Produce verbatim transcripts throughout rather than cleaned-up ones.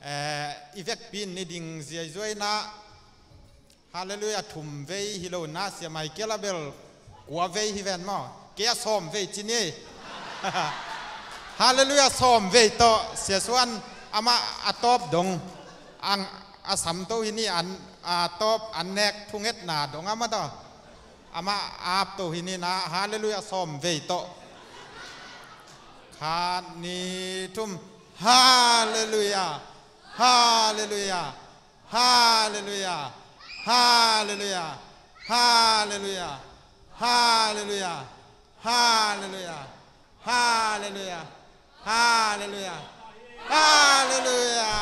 Eh, i vekpi in ni ding ziaizuai in ah, Halleluiah thum vei hi lo in ah, Sia Michael a bel kua vei hi ven maw? Kei a sawm vei ci ni. Halleluiah sawm vei tawh, Sia Suan amah a tawp dong, ang a samto hi ni, an a tawp an nek thungetna dong amah tawh. Amah a apto hi ni in ah, Halleluiah sawm vei tawh. Khat, nih, thum. Halleluiah. Halleluiah. Halleluiah. Halleluiah. Halleluiah. Halleluiah. Halleluiah. Halleluiah. Halleluiah. Halleluiah.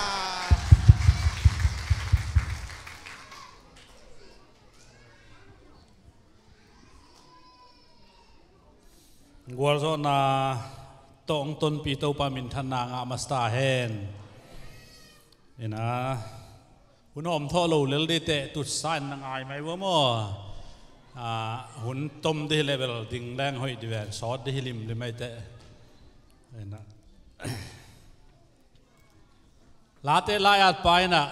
Gualzawhna tawh hong tonpih Topa minthanna ngah masa ta hen. Ina, hun hawm thawh lo lel dih teh tutsa in na ngai mai vua maw? Ah, hun tom dih level ding leng hoih dih ven, sawt dih hi limlim mai teh. Ina. Late lai-at pa in ah,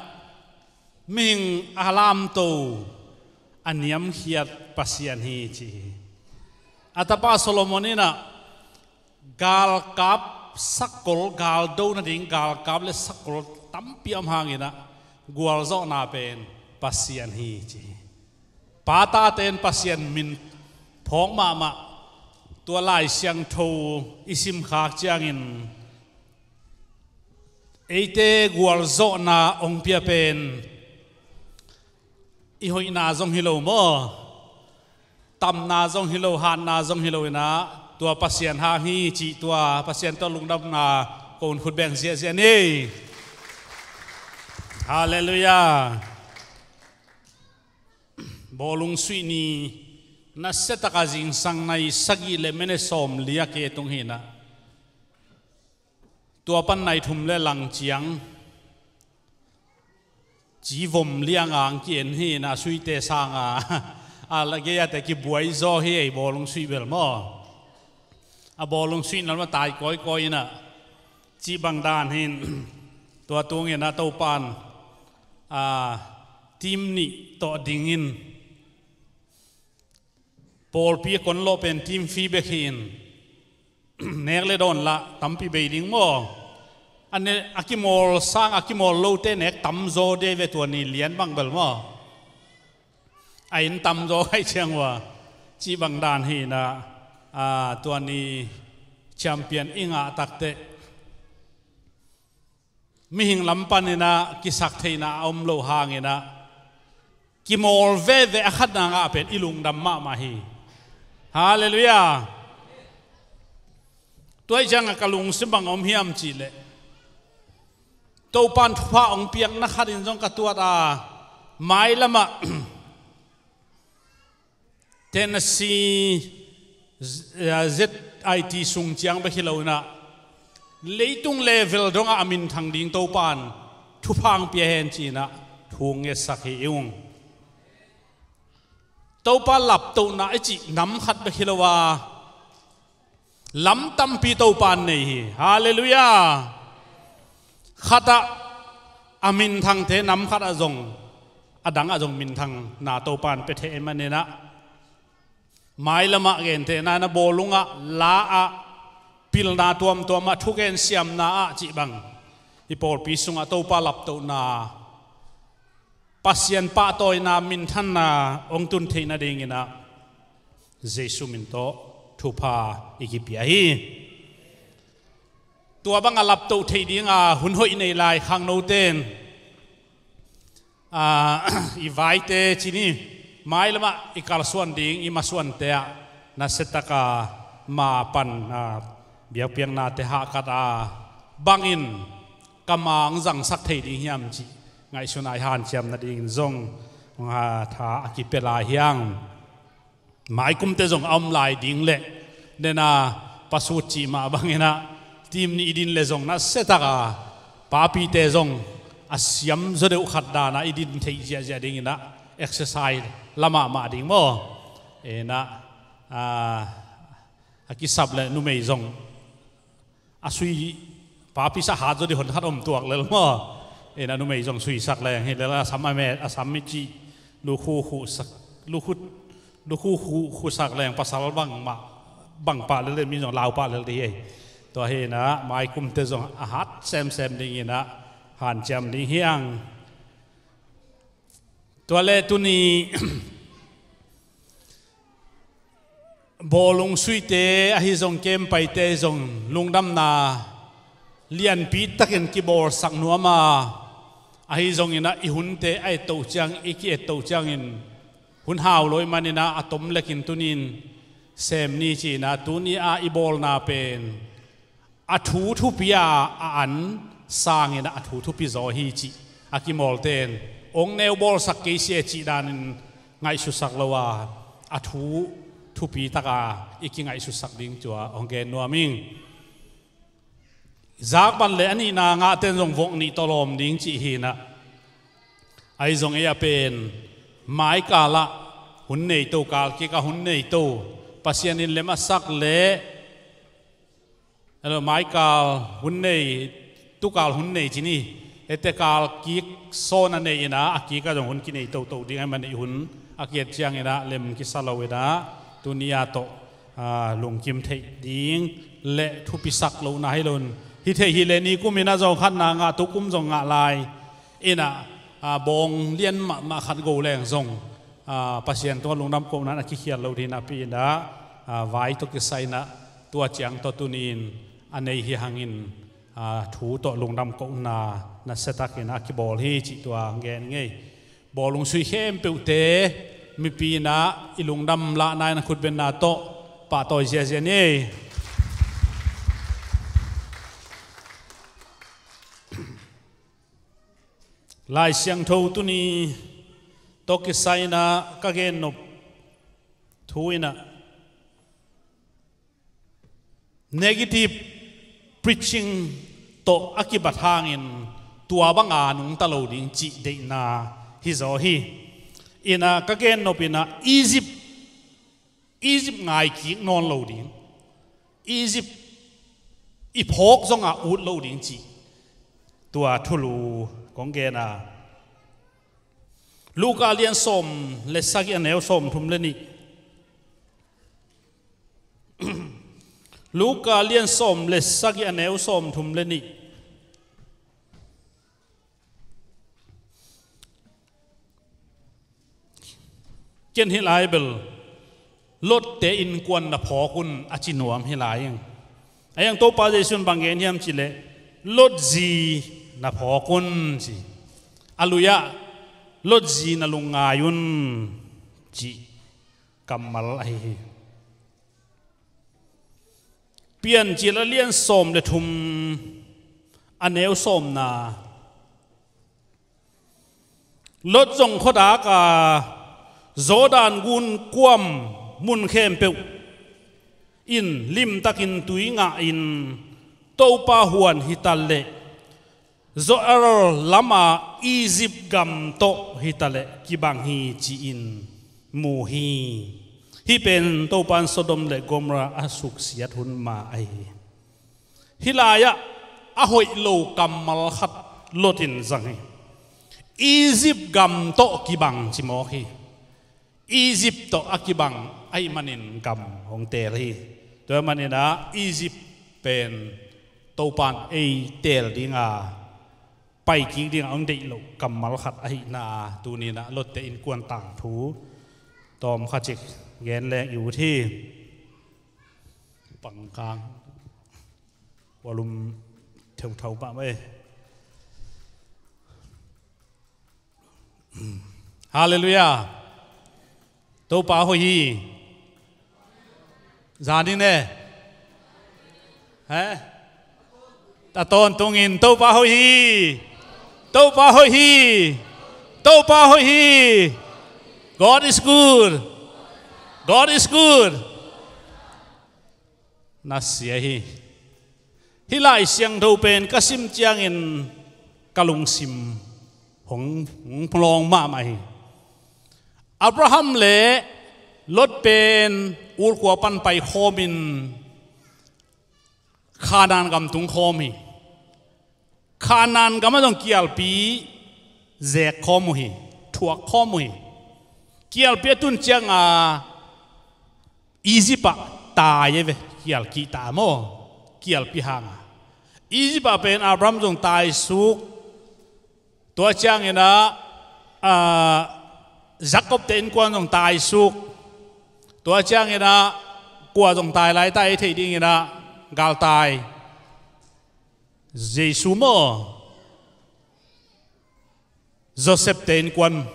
mihing a lamto a niamkhiat Pasian hi ci hi. A tapa Solomon in ah, galkap sakol, galdo nading galkap le sakol tampi om hangin ah, gualzawhna pen Pasian hi ci hi. Pa tate in Pasian min phawk mahmah, tua Lai Siangtho i simkhak ciangin, eite gualzawhna hong pia pen i hoihna zong hi lo maw? Tamna zong hi lo, hatna zong hi lo in ah, tua Pasian hang hi cih tua Pasian tawh lungdamna kong khut beng ziahziah ni. Halleluiah. Bawlung suih ni, nasia taka zingsang nai sagih le minit sawm li a ke tung hi in ah, tua pan nai thum le lang ciang ci vom lianga ang ki-en hi in ah, suite sanga a la gei-a te kibuai zaw hi ei, bawlung suih bel maw? A bawlung suih na lua tai kawikawi in ah, cih bang dan hi in, tua tung in ah Topa in, ah, team nih tawh ding in, pawlpi a kon lawh pen team fee bek hi in, nek le dawn lah tampi bei ding maw? A ne, a kimawl sang, a kimawl lote nek tamzaw de ve tua ni lian bang bel maw? A inn tamzaw hai ciang ua, cih bang dan hi in ah, ah, tua ni champion i ngah takteh, mihing lam pan in ah kisaktheihna a om lo hangin ah, kimawl veve a khatna ngah pen i lungdam mahmah hi. Halleluiah. Tua hi ciangah ka lungsim bang om hiam cihleh, Topa in thupha hong piakna khat in zong ka tuat a, mailamah Tennessee Z-, Z I T sung ciang bek hi lo in ah, leitung level dongah a minthang ding Topa in thupha hong pia hen ci in ah thu hong ngetsak hi ung. Topa laptohna i cih nam khat bek hi lo a, lam tampi Topa in nei hi. Halleluiah. Khatah a minthangte nam khatah zong, a dangah zong minthangna Topa in pia thei ahih manin ah, mailamah gentehna in ah, bawlungah, la-ah, pilna tuamtuamah, thugen siamna ah cih bang, i pawlpi sungah Topa laptohna, Pasian pahtawina, minthanna hong tun theih nadingin ah Jesu min tawh thupha i kipia hi. Tua bangah laptoh theih dinga hun hoih nei lai khangnote in, aa, i vaite ci ni, mailamah i kalsuan ding i masuante ah nasiataka ma pan, aa, biakpiaknate hahkat a bangin ka ma hong zangsak thei ding hiam cih ngaihsutna i hanciam nadingin zong, aa, tha a kipia lai hi hang. Maikumte zong a om lai ding leh, nena pasut cih mah bangin ah, team nih i din leh zong nasiataka papite zong a siam zaw deuh khat dana i din theih ziahziah dingin ah exercise la mahmah ding maw? Ena, aa, a kisap leh numei zong a sui, papi sa hat zaw dih hon khat om tuak lel maw? Ina numei zong suisak leng hi lel a sam a met a sam mi cih lukhu khusak lukhu lukhu khu khusak leng pasal bang mah bang pah lel mi zong lau pah lel dih hi. Tua hi ina mai kumte zong a hat semsem ding ina hanciam ding hiang. Tua le tuni bawlung suite ahi zong kempaite zong lungdamna lianpi takin kibawlsak nuam a, ahi zong ina i hunte a etto ciang i ki etto ciangin hun hau lo i man ina a tom lekin tunin sem ni ci ina tuni a i bawlna pen a thu thupi a a an sangin a thu thupi zaw hi cih a kimawlten ong neu bawlsak kei sia cih danin ngaihsutsak lo a a thu thupi taka i kingaihsutsak ding tua hong gen nuam ing. Zakban le a nihna ngahten zong vok nih tawlawm ding cih hinah ahi zong ei a pen maikalah hun nei to kalkikah hun nei to Pasian in lem a sak le Hello, maikal hun nei, tukal hun nei cini. Ete kal kik sawn a nei ina a kika zong hun kinei toto ding ai man i hun a kiat ciang ina lem kisa lo ina tunia tawh lungkim theih ding le thupisak lo na hi lo. Hi thei hi le ni kum ina zong khatna ngah tu kum zong ngah lai ina bawng lian mahmah khat go leng zong Pasian tua lungdam kohna a kikhial lo ding a pi ina vai tawh kisai ina tua ciang tawh tunin a nei hi hangin thu tawh lungdam kohna na setakin a kibawl hi cih tua ngen ngei. Bawlung sui khempeuhte mipi ina i lungdam lahna ina khutbenna tawh pahtawi ziazia ni. Lai Siangtho tuni tawh kisai ina ka gennop thu ina negative preaching tawh a kibat hangin tua banga nungta lo ding cih deihna hi zaw hi. Ina ka gennop ina Egypt Egypt ngaikik nawn lo ding, Egypt i phawk zongah ut lo ding cih tua thulu kong gen a. Luka lian sawm le sagih a neu sawm thum le nih. Luka lian sawm le sagih a neu sawm thum le nih. Ken hi lai bel Lotte innkuan na phawk un a ci nuam hi lai ing. A iang Topa Jesuh in bang gen hiam cih leh Lot zi na phawk un ci. A lui-ah Lot zi na lungngai un cih kammal ahi hi. Piancil a lian sawm le thum a neu sawmna. Lot zong khuadak a Jordan gun kuam mun khempeuh in limtakin tui ngah in Topa huan hi taleh Zoar lama Egypt gam tawh hitaleh kibang hi ci-in mu hi. Hih pen Topa in Sodom le Gomorrah a suksiat hun ma ahi hi. Hih lai-ah a hoih lo kammal khat Lot in zang hi. Egypt gam tawh kibang ci mawk hi. Egypt tawh a kibang ahih manin gam hong teel hi. Tua ahih manin ah Egypt pen Topa in ei teel dinga paikik dinga hong deih loh kammal khat ahihna tuni-in ah Lotte innkuan tangthu tawm khat cik gen leng i ut hi. Pangkang volume theuthau pah mai. Halleluiah. Topa hoih hi. Zanin e. He? A tawntungin Topa hoih hi. Topa hoih hi. Topa hoih hi. God is good. God is good. Na sia hi. Hih Lai Siangtho pen ka sim ciangin ka lungsim hong, hong lawng mahmah hi. Abraham le Lot pen Ur khua pan paikhawmin Kanaan gam tungkhawm hi. Khanaan gamah zong kialpi zek khawm uh hi, thuak khawm uh hi. Kialpi a tun cianga Egypt ah tai e ve, kial kihta maw, kialpi hanga. Egypt ah pen Abraham zong taisuk, tua cianginah, ah, Jacob te innkuan zong taisuk, tua cianginah kua zong tai lai tai thei dinginah galtai. Jesu maw, Joseph te innkuan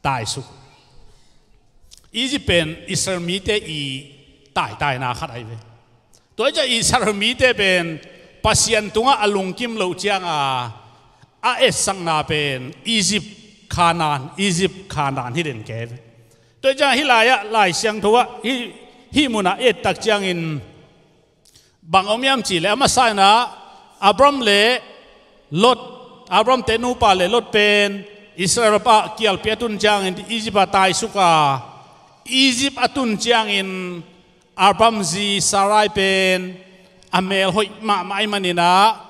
taisuk. Egypt pen Israel mite i taitaina khat ahi ve. Tua hi ciah Israel mite pen Pasian tungah a lungkim loh cianga a etsakna pen Egypt, Khanaan, Egypt, Khanaan hi den kei ve. Tua hi ciang hih lai-ah Lai Siangtho ah hih, hih munah ettak ciangin bang om hiam cihleh, a masa inah Abraham le Lot, Abraham te nupa le Lot pen Israel ah kialpi a tun ciangin Egypt ah taisuk a, Egypt a tun ciangin Abraham zi Sarai pen a mel hoih mahmah ahih maninah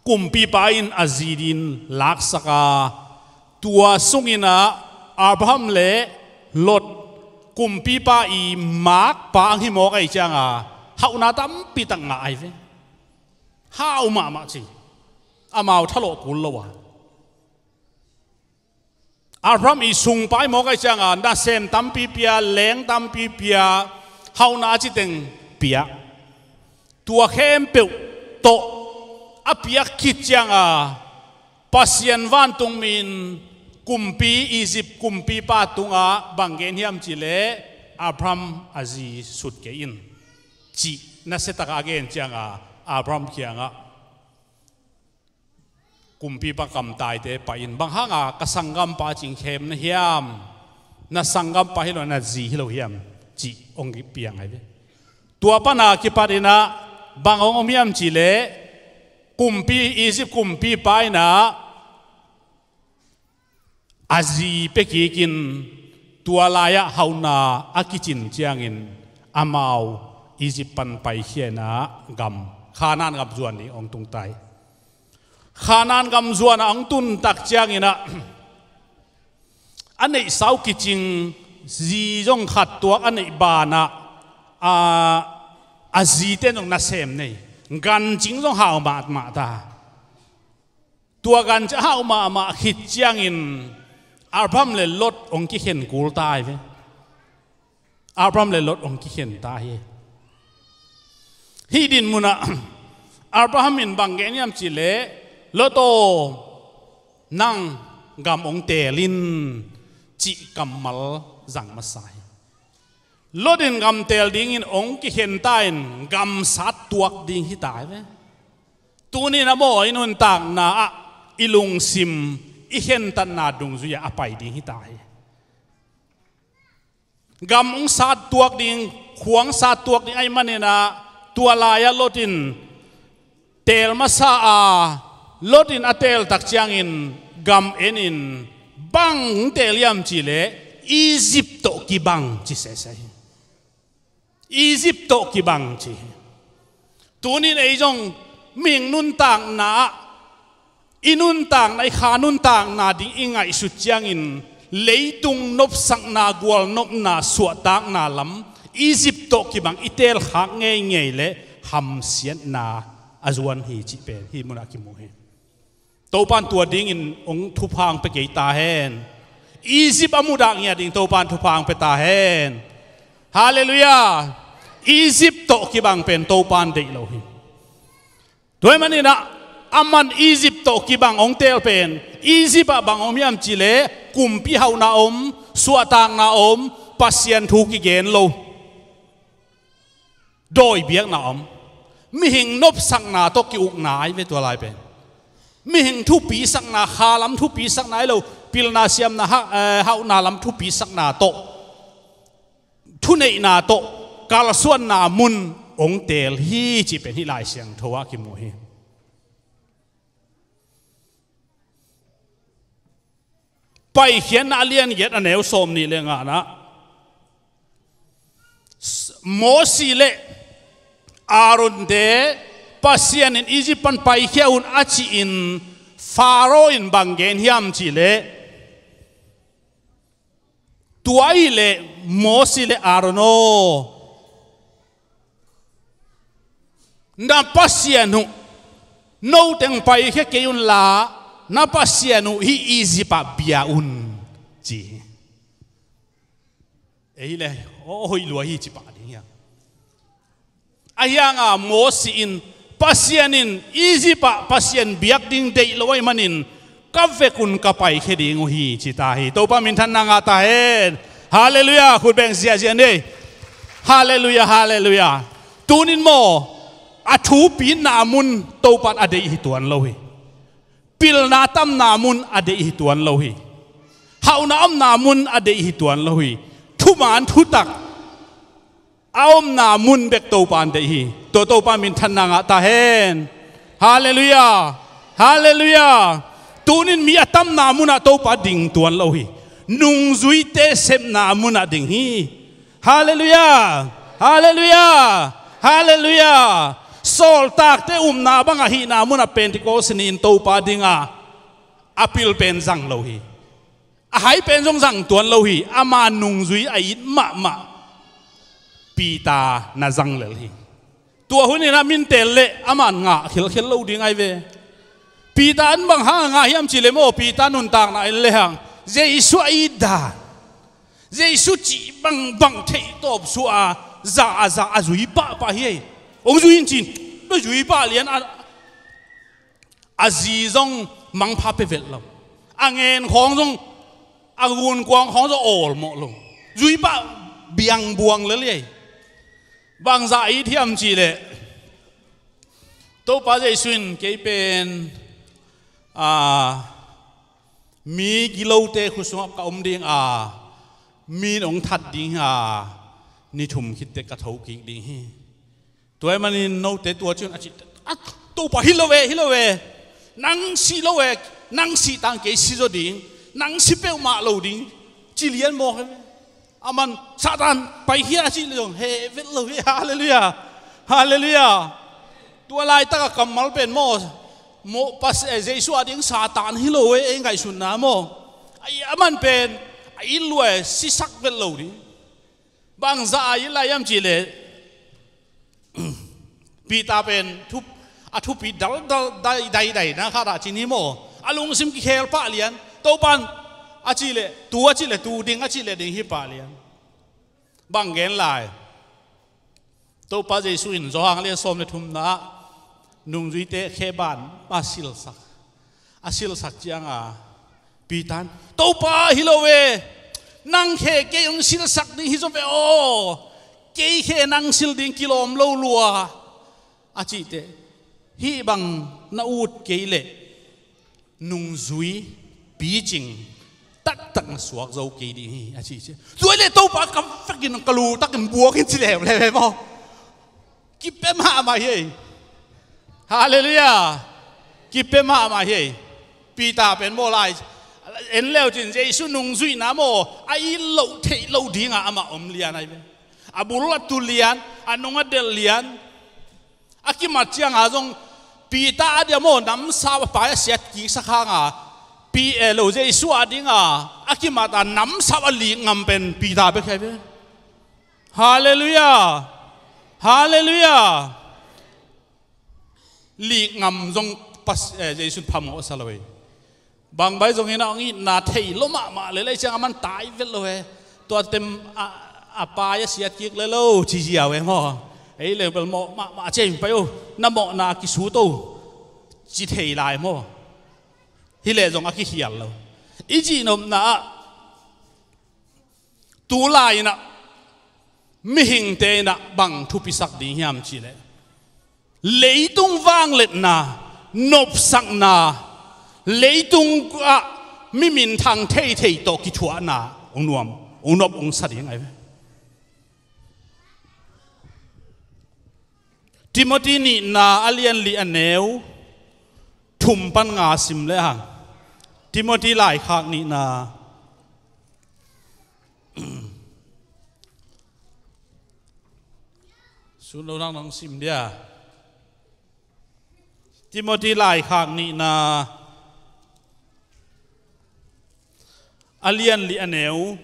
kumpipa in a zi din laksak a, tua sunginah Abraham le Lot kumpipa i makpa ang hi mawk ahih cianga hauhna tampitak ngah ahi ve. Hau mahmah ci. Amau thalawh kul lo a, Abraham i sungpa i mawk ahih cianga nasem tampi pia, leng tampi pia, hauhna a citeng pia. Tua khempeuh tawh a piak khit cianga Pasian vantungmi in kumpi, Egypt kumpipa tungah bang gen hiam cihleh, Abraham a zi sut kei in, cih nasiataka a gen cianga Abraham kiangah kumpipa kamtaite pai in, bang hanga ka sanggampa cing khem na hiam? Na sanggampa hi lo, na zi hi lo hiam? Cih hong piang ahi ve. Tua pana kipat inah bang hong om hiam cihleh, kumpi, Egypt kumpipa inah a zi pia kikin, tua lai-ah hauhna a kicin ciangin amau Egypt pan paikhia inah gam, Khanaan gam zuan ding hong tungta hi. Khanaan gam zuanah hong tuntak cianginah a neihsa uh kicing, zi zong khat tuak a neih banah, a, a zite zong nasem nei, gancing zong hau mahmah ta. Tua gancing a hau mahmah khit ciangin Abraham le Lot hong kikhen kul ta hi ve. Abraham le Lot hong kikhen ta hi. Hih din munah Abraham in bang gen hiam cihleh, Lot aw, nang gam hong teel in, cih kammal zang masa hi. Lot in gam teel dingin hong kikhen ta in gam sat tuak ding hi ta hi ve. Tuni-in a maw, i nuntakna ah i lungsim, i khentatna dungzui-ah a pai ding hi ta hi. Gam hong sat tuak ding, khuang sat tuak ding ahih maninah tua lai-ah Lot in teel masa a, Lot in a teeltak ciangin gam enin, bang teel hiam cihleh, Egypt tawh kibang ci sese hi. Egypt tawh kibang ci hi. Tunin ei zong mihing nuntakna ah, i nuntakna, i kha nuntakna ding i ngaihsut ciangin leitung nopsakna, gualnopna, suahtakna lam Egypt tawh kibang i teelkhak ngeingei leh hamsiatna a zuan hi cih pen hih munah kimu hi. Topan tua dingin hong thupha hong pia kei ta hen. Egypt a mudah ngiat ding Topan thupha hong pia ta hen. Halleluiah. Egypt tawh kibang pen Topan deih lo hi. Tua ahih maninah aman Egypt tawh kibang hong teel pen, Egypt ah bang om hiam cihleh, kumpi hauhna om, suahtakna om, Pasian thu kigen lo, dawi biakna om, mihing nopsakna tawh ki-ukna ahi ve tua lai pen. Mihing thupisakna, kha lam thupisakna hi lo, pilna siamna ha-, eh, hauhna lam thupisakna tawh, thuneihna tawh kalsuanna mun hong teel hi cih pen hih Lai Siangtho ah kimu hi. Paikhiatna a lian giat, a neu sawmnih le ngahna, Mosi le Aaron te Pasian in Egypt pan paikhia un a ci-in Pharaoh in bang gen hiam cihleh, tua ahih leh Moses le Aaron aw, na Pasian uh, no teng paikhia kei unla, na Pasian uh hih Egypt ah bia un, ci hi. Ei le, aw, hoih lua hi ci pah ding hiam? Ahi hanga Moses in, Pasian in Egypt ah Pasian biak ding deih lo ahih manin ka vekun ka paikhia ding uh hi, ci ta hi. Topa minthanna ngah ta hen. Halleluiah. Khut beng ziahziah ni. Halleluiah, halleluiah. Tunin maw, a thupitna mun Topa in a deih hi tuan lo hi. Pilna tamna mun a deih hi tuan lo hi. Hauhna omna mun a deih hi tuan lo hi. Thuman thutak a omna mun bek Topa in deih hi. Tua Topa minthanna ngah ta hen. Halleluiah. Halleluiah. Tunin mi a tamna munah Topa ding tuan lo hi. Nungzuite sepna munah ding hi. Halleluiah. Halleluiah. Halleluiah. Sawltakte upna bang ahihna munah Pentecost ni-in Topa dinga a pil pen zang lo hi. A hai pen zong zang tuan lo hi. Ama nungzui a it mahmah Peter na zang lel hi. Tua hunin a mintel leh aman ngah khelkhel lo ding ahi ve. Peter in bang hang a ngah hiam cihleh maw, Peter nuntakna in lehang Jesu a it dan, Jesu cih bangbang theih tawp suah a, za a za a zui pahpah hi. Hong zui in cin, na zui pah lian a, a zi zong mangpha pia vet lo. A ngen khawng zong, a gunkuang khawng zong awlmawh lo. Zui pah biangbuang lel hi. Bangzah a it hiam cihleh, Topa Jesu in kei pen, a, mi gilote khut sungah ka om ding a, mi in hong that ding a, ni thum khit teh ka thokik ding hi. Tua ahih manin note tua ci un a ci, a, Topa hi lo ve, hi lo ve. Nang si lo ve, nang si tang kei si zaw ding, nang si peuhmah lo ding, ci lian mawk hi ve. Aman Satan paikhia a cih leh zong he vet lo hi. Halleluiah. Halleluiah. Tua laitak a kammal pen maw, maw pas, eh, Jesu a ding Satan hi lo e, ei ngaihsutna maw. Ai, aman pen a it lua e, sisak vet lo ding. Bangzah a it lai hiam cihleh, Peter pen thup-, a thupi daldal dai, dai, dai na khat ah cin hi maw. A lungsim kikhel pah lian. Topa in a cih leh tu, a cih leh tu, ding a cih leh ding hi pah lian. Bang gen lai? Topa Jesu in Johan lian sawm le thumna ah nungzuite khe ban a silsak. A silsak cianga Peter in, Topa, hi lo ve. Nang khe kei hong silsak ding hi zaw ve aw. Kei khe nang sil ding kilawm lo lua, a cih teh, hih bang na ut kei leh nungzui picing taktak na suak zo kei ding hi, a ci ci. Tua leh Topa ka vekin ka lu takin buakin ci leuleu ve maw. Kipia mahmah hi. Halleluiah. Kipia mahmah hi. Peter pen maw lai, en leu cin Jesu nungzuihna maw, a it loh theih loh dingah amah om lian ahi ve. A bul a tu lian, a nung a delh lian. A kimat cianga zong Peter a dia maw, namsau a pai a siat kiksak hanga, Pi-, eh, lo Jesu a dinga a kimat a namsau a lik ngam pen Peter bek hi ve. Halleluiah. Halleluiah. Lik ngam zong pas, eh, Jesu in phamawh sa lo hi. Bang bai zongin a hong itna thei lo mahmah lel ei ciang a man tai vet lo hi. Tua tem a, a pai a siat kik le lo ci ziau e maw. Ei le bel mawh mahmah ciai pai o, na mawhna kisut o, ci thei lai maw. Hi leh zong a kikhial lo. I cihnopna ah, tu lai-in ah mihingte in ah bang thupisak ding hiam cih leh, leitung vangliatna, nopsakna, leitung ah mi minthang theithei tawh kithuahna hong nuam, hong nop hong sa ding ahi ve. Timothy nihna a lian li a neu thum pan nga sim le hang. Timothy laikhak nihna. Sun lo nang nang sim dia. Timothy laikhak nihna, a lian li a neu.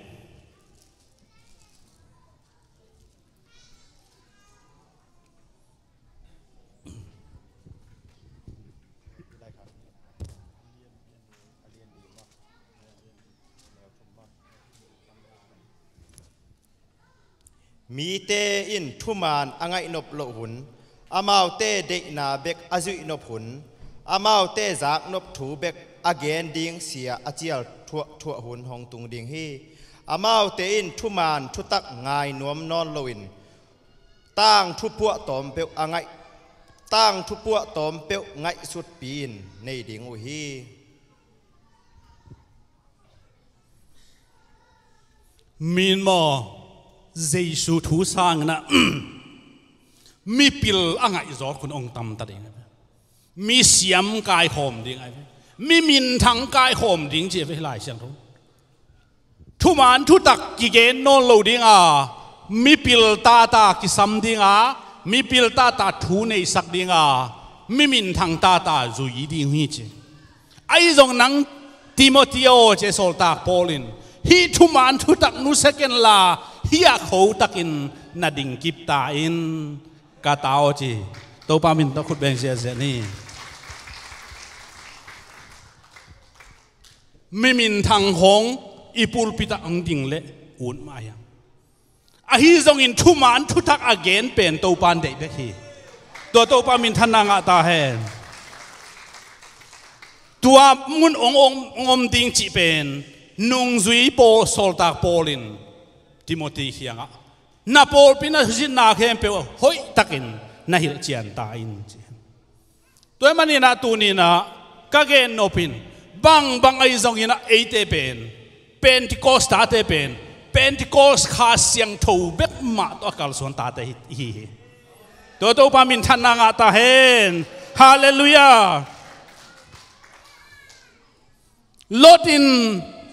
Mite in thuman a ngaihnop loh hun, amaute deihna bek a zuihnop hun, amaute zaknop thu bek a gen ding sia a cial thuahthuah hun hong tung ding hi. Amaute in thuman thutak ngai nuam nawn loin tangthu puahtawm peuh a ngaih, tangthu puahtawm peuh ngaihsutpi-in nei ding uh hi. Min maw, Jesu thu sangin ah mipil a ngaihzawk hun hong tamta ding a ve. Mi siam kaikhawm ding a ve. Mi minthang kaikhawm ding ci a ve Lai Siangtho. Thuman thutak kigen nawn lo ding a, mipil tata kisam ding a, mipil tata thu neisak ding a, mi minthang tata zui ding hi ci. Ahi zong nang Timothy aw, ci sawltak Paul in, hih thuman thutak nusia kenla, hih a khotakin na dingkip ta in, ka ta aw ci. Topa min tawh khut beng ziahziah ni. Mi minthang hong i pulpit ah hong ding leh ut mah hiam? Ahi zongin thuman thutak a gen pen Topa in deih bek hi. Tua Topa minthanna ngah ta hen. Tua mun hong om, hong om ding cih pen nungzui Paul, sawltak Paul in Timothy kiangah, na pawlpi na zitna khempeuh hoihtakin na hilhcian ta in ci. Tua ahih manin ah tuni-in ah ka gennop in, bangbang ahi zongin ah eite pen, Pentecost tate pen, Pentecost Kha Siangtho bek mah tawh a kalsuan tate hi, hi, hi. Tua Topa minthanna ngah ta hen. Halleluiah. Lot in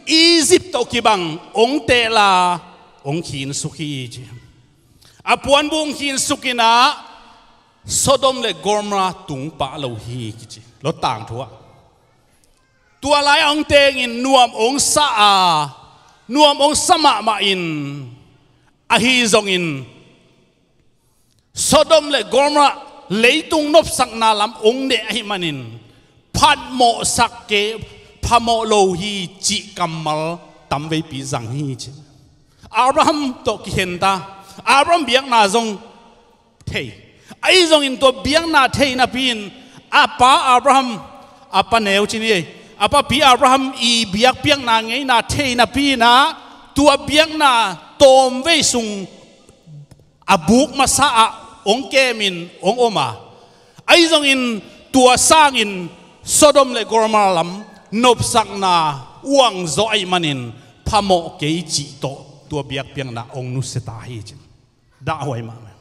Egypt tawh kibang hong tehla hong khinsuk hi ci. A puanbuk hong khinsuk in ah Sodom le Gomorrah tung pah lo hi kici Lot tangthu ah. Tua lai-ah hong tengin nuam hong sa a, nuam hong sa mahmah in, ahi zongin Sodom le Gomorrah leitung nopsakna lam hong neh ahih manin, phatmawhsak kei, phamawh lo hi cih kammal tamveipi zang hi ci. Abraham tawh kikhen ta, Abraham biakna zong thei. Ahi zongin tua biakna thei napi-in a pa Abraham, a pa neu ci ni ei, a papi Abraham i biakpiakna ngeina thei napi-in ah tua biakna tawmvei sung a buk masa ah hong kemin hong om a, ahi zongin tua sangin Sodom le Gomorrah lam nopsakna uang zaw ahih manin phamawh kei cih tawh tua biakpiakna hong nusia ta hi ci. Dahhuai mahmah.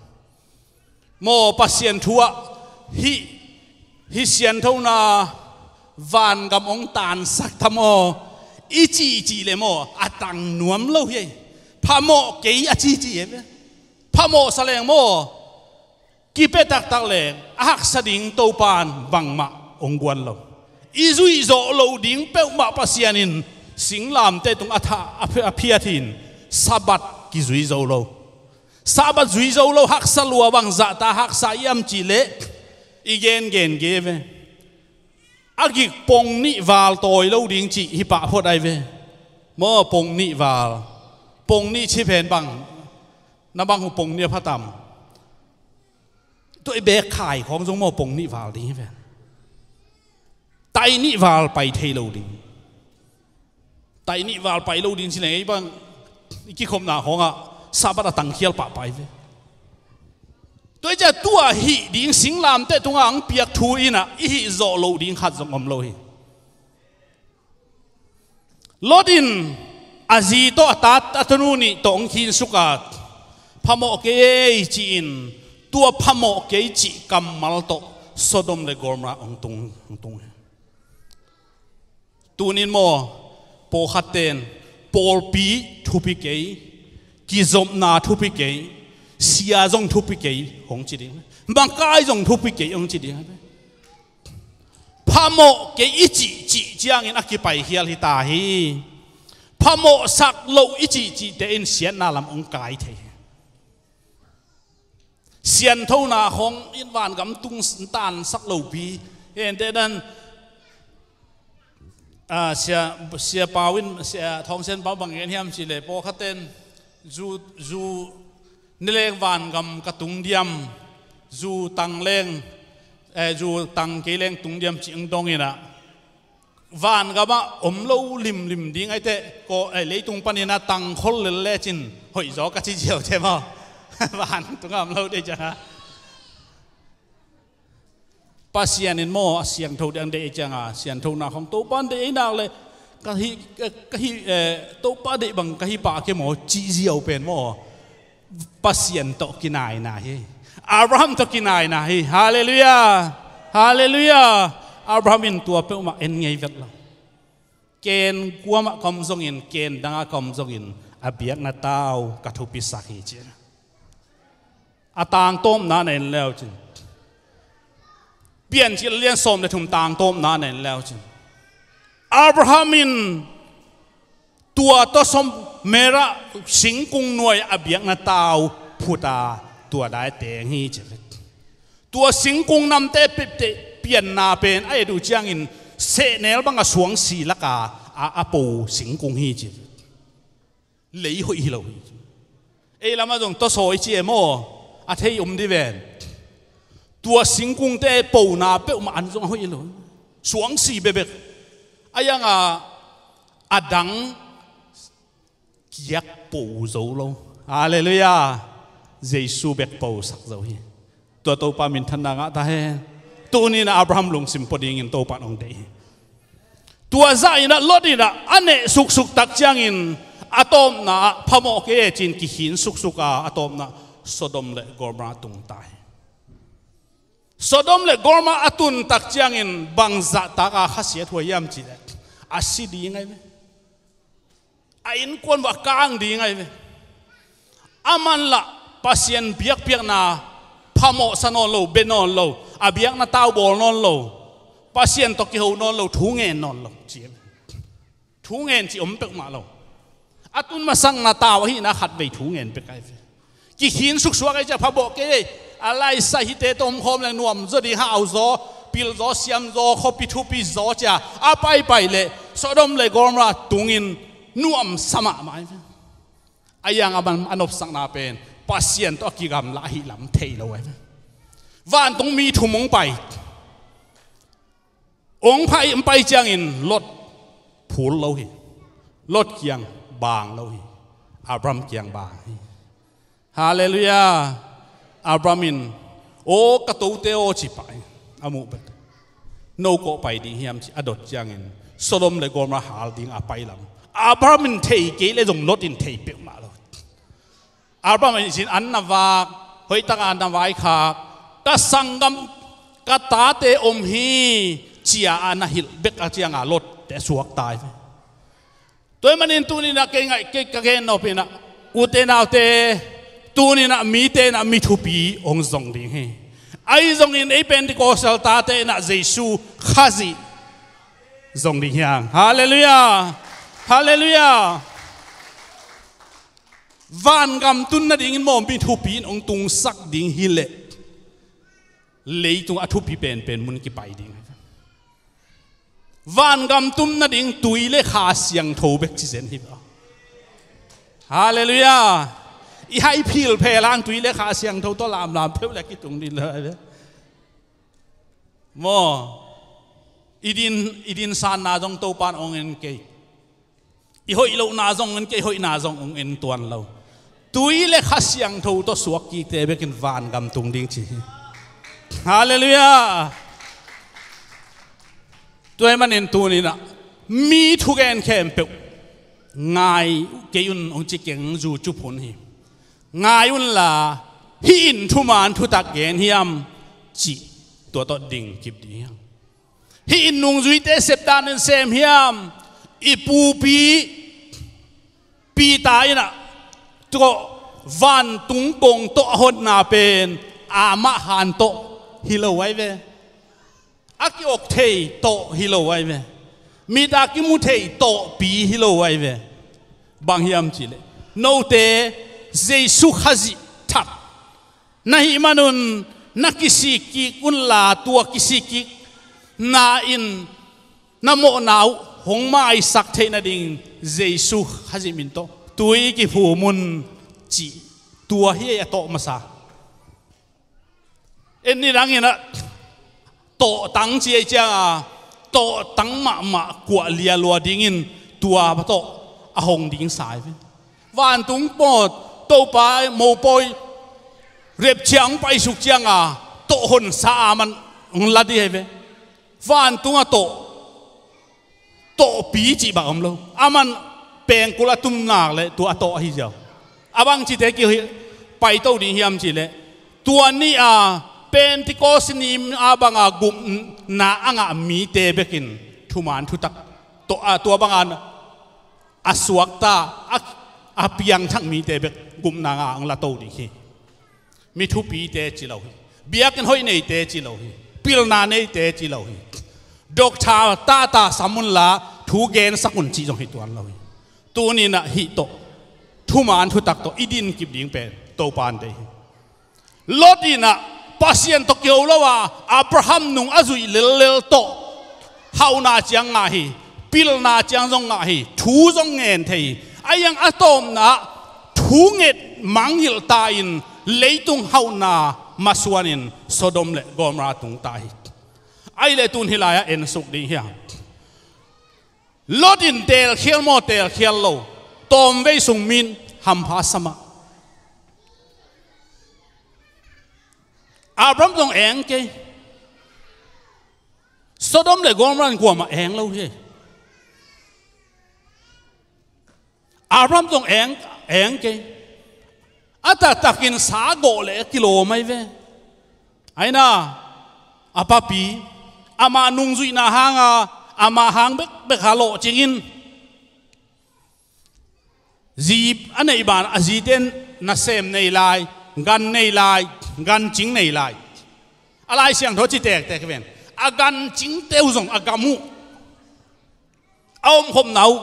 Maw Pasian thu ah hih, hih sianthona vangam hong tansak ta maw i cihcih leh maw a tang nuam lo hi. Phamawh kei a cihcih hi ve. Phamawh sa leng maw kipia taktak leng a haksa ding Topa in bangmah hong guan lo. I zuih zawh loh ding peuhmah Pasian in singlamteh tung a tha, a phi-, a phiat hi-in Sabbath kizui zo lo. Sabbath zui zo lo haksa lua bang zahta haksa hiam cih leh i gengen kei ve. A gik pong nih val tawi lo ding cih hi pah phot ahi ve. Maw pong nih val. Pong nih cih pen bang, na bang uh pong nih a pha tam? Tua i bek khai khawng zong maw pong nih val ding hi ve. Tai nih val pai thei lo ding. Tai nih val pai lo ding ci leng ei bang i kikhopna khawngah Sabbath a tangkhial pahpah hi ve. Tua hi ciah tua hih ding singlamteh tungah hong piak thu in ah i hih zawh loh ding khat zong om lo hi. Lot in a zi tawh a ta, a tanu nih tawh hong khinsuk a, phamawh kei ei ci-in tua phamawh kei cih kammal tawh Sodom le Gomorrah hong tung, hong tung hi. Tunin maw pawlkhatte'n pawlpi thupi kei, kizopna thupi kei, sia zong thupi kei hong ci ding, makai zong thupi kei hong ci ding. Phamawh kei i cihcih ciangin a kipai khial hi ta hi. Phamawhsak loh i cihcihte in siatna lam hong kai thei hi. Sianthona khawng in vangam tung tansak lopi. Hente dan, ah, sia, sia Pau in, sia Thawng Sian Pau bang gen hiam cih leh pawlkhatten zu, zu ni leng vangam ka tung diam, zu tang leng, eh, zu tang kei leng tung diam cih hong dong in ah, vangamah om lo limlim ding ahih teh, ko, eh, leitung panin a tangkhol lel lecin hoih zaw ka ci ziau te maw? Vantungah om lo dei ciangah. Pasian in maw a siangtho ding deih ciangah, sianthona khawng Topa in deih ei nak leh, ka hih, ka, ka hih, eh, Topa deih bang ka hih pah kei maw, cih ziau pen maw, Pasian tawh kinaina hi. Abraham tawh kinaina hi. Halleluiah. Halleluiah. Abraham in tua peuhmah en ngei vet lo. Ken kuamah ka om zongin, ken dangah ka om zongin, a biakna tau ka thupisak hi ci. A tangtawpna na en leu cin. Piancil lian sawm le thum tangtawpna na en leu cin. Abraham in tua tawsawm Merah singkung nuai a biakna tau phut a, tua dai teng hi ci. Tua singkung namte pipte pianna pen a et uh ciangin sehnel banga suangsi laka a, a po singkung hi ci. Lei hoih hi lo hi. Ei lamah zong tawsaw i ci e maw, a thei om di ven. Tua singkungte pona peuhmah an zong a hoih hi lo. Suangsi bekbek. A ianga a dang kiak po zo lo. Halleluiah. Jesu bek posak zo hi. Tua Topa minthanna ngah ta hen. Tuni-in Abraham lungsim pua dingin Topa in hong deih hi. Tua zah in ah Lot in ah a neh suksuk tak ciangin a tawpna ah phamawh kei e ci-in kikhin suksuk a, a tawpna Sodom le Gomorrah tung ta hi. Sodom le Gomorrah a tun tak ciangin bangzah taka khasiathuai hiam cih leh a si ding ahi ve. A innkuan uh a kang ding ahi ve. Aman lah Pasian biakpiakna phamawhsa nawn lo, bia nawn lo, a biakna tau bawl nawn lo, Pasian tawh kiho nawn lo, thu ngen nawn lo ci ahi ve. Thu ngen cih om peuhmah lo. A tun masakna tau ahihna khatvei thu ngen pek ahi ve. Kikhin suksuak ahi ciah phamawh kei ei. A laisa hihte tawh omkhawm leng nuam zaw ding, hau zaw, pil zaw, siam zaw, khuapi thupi zaw ciah a paipai leh Sodom le Gomorrah tungin nuamsa mahmah ahi ve. A ianga aman a nopsakna pen Pasian tawh a kigamla ahih lam thei lo ahi ve. Vantung mi thum hong pai. Hong pai, hong pai ciangin Lot phul lo hi. Lot kiang bang lo hi. Abraham kiang bang hi. Halleluiah. Abraham in, "Aw ka tote aw," ci pah hi. A muh bek. "No kawh pai ding hiam?" ci a dot ciangin Sodom le Gomorrah hal ding a pai lam Abraham in thei kei leh zong Lot in thei peuhmah lo. Abraham in cin an na vak, hoihtaka an na vaikhak, ka sanggam, ka tate om hi, ci-a a na hilh bek a cianga Lot te suak ta hi. Tua ahih manin tuni-in ah kei ngaih, kei ka gen nop in ah, ute naute, tuni-in ah mite in ah mi thupi hong zong ding hi. Ahi zongin ei Pentecostal tate in ah Jesu Khazih zong ding hi hang. Halleluiah. Halleluiah. Vangam tun nadingin maw mi thupi in hong tungsak ding hi leh, leitung a thupi penpen mun kipai ding. Vangam tun nading tui le Kha Siangtho bek ci zen hi. Halleluiah. I hai phil phe lang tui le Kha Siangtho tawh lamlam pheuh le kitung ding lo. Maw, i din, i dinsanna zong Topa in hong en kei. I hoih lohna zong hong en kei, hoihna zong hong en tuan lo. Tui le Kha Siangtho tawh suak kikte bekin vangam tung ding ci hi. Halleluiah. Tua ahih manin tuni-in ah mi thugen khempeuh ngai kei un hong ci keng, zu cup hun hi. Ngai unla, hih in thuman thutak gen hiam cih tua tawh ding kip ding hiam? Hih in nungzuite sepdan in sem hiam? I pupi Peter in ah tua vantung kong tawh a hotna pen amah han tawh hi lo ahi ve. a kiawk thei tawh hi lo ahi ve. Mit a kimu thei tawhpi hi lo ahi ve. Bang hiam cihleh, note Jesu Khazih that na hih manun na kisik kik unla, tua kisik kik na in na mawhna uh hong maisak theih nading Jesu Khazih min tawh tui kiphum un, cih tua hi a tawh masa. En ni dangin ah tawhtang ci ei cianga, tawhtang mahmah kuah lialua dingin tua tawh a hong ding sa hi ve. Vantung pawt Topa mopawi repciang paisuk cianga tawh honsa a man hong la dih hi ve. Vantung a tawh tawhpi cih bang om lo. Aman pengkul a tumnak le tua a tawh ahi ziau. A bang cite kiho hi paito ding hiam cihleh, tua ni a Pentecost ni a banga gupna a ngah mite bekin thuman thutak tawh a, tua banga a suakta a, a piangthak mite bek gupna ngah ang la to ding hi. Mi thupite ci lo hi. Biakinn hoih neite ci lo hi. Pilna neite ci lo hi. Doctor tata sam unla thu gensak un cih zong hi tuan lo hi. Tuninah hih tawh thuman thutak tawh i din kip ding pen Topa in deih hi. Lot inah Pasian tawh kiho lo a Abraham nung a zuih lellel tawh hauhna ciang ngah hi. Pilna ciang zong ngah hi. Thu zong ngen thei hi. A iang a tawpna ah thunget mangngilh ta in leitung hauhna masuanin Sodom le Gomorrah tung ta hi. Ahih leh tun hih lai-ah ensuk ding hiam? Lot in teelkhial maw, teelkhial lo? Tawmvei sung min hampha sa mah. Abraham zong eng kei. Sodom le Gomorrah in kuamah eng lo hi. Abraham zong eng, eng kei. A taktakin sa gawh le a kilawm ahi ve. Aina, a papi, amah nungzuihna hanga, amah hang bekbek ha lawhcingin zi a neih ban a zite in nasem nei lai, gan nei lai, gancing nei lai. A Lai Siangtho ci tektek hi ven. A gancingte uh zong a gam uh, a omkhopna uh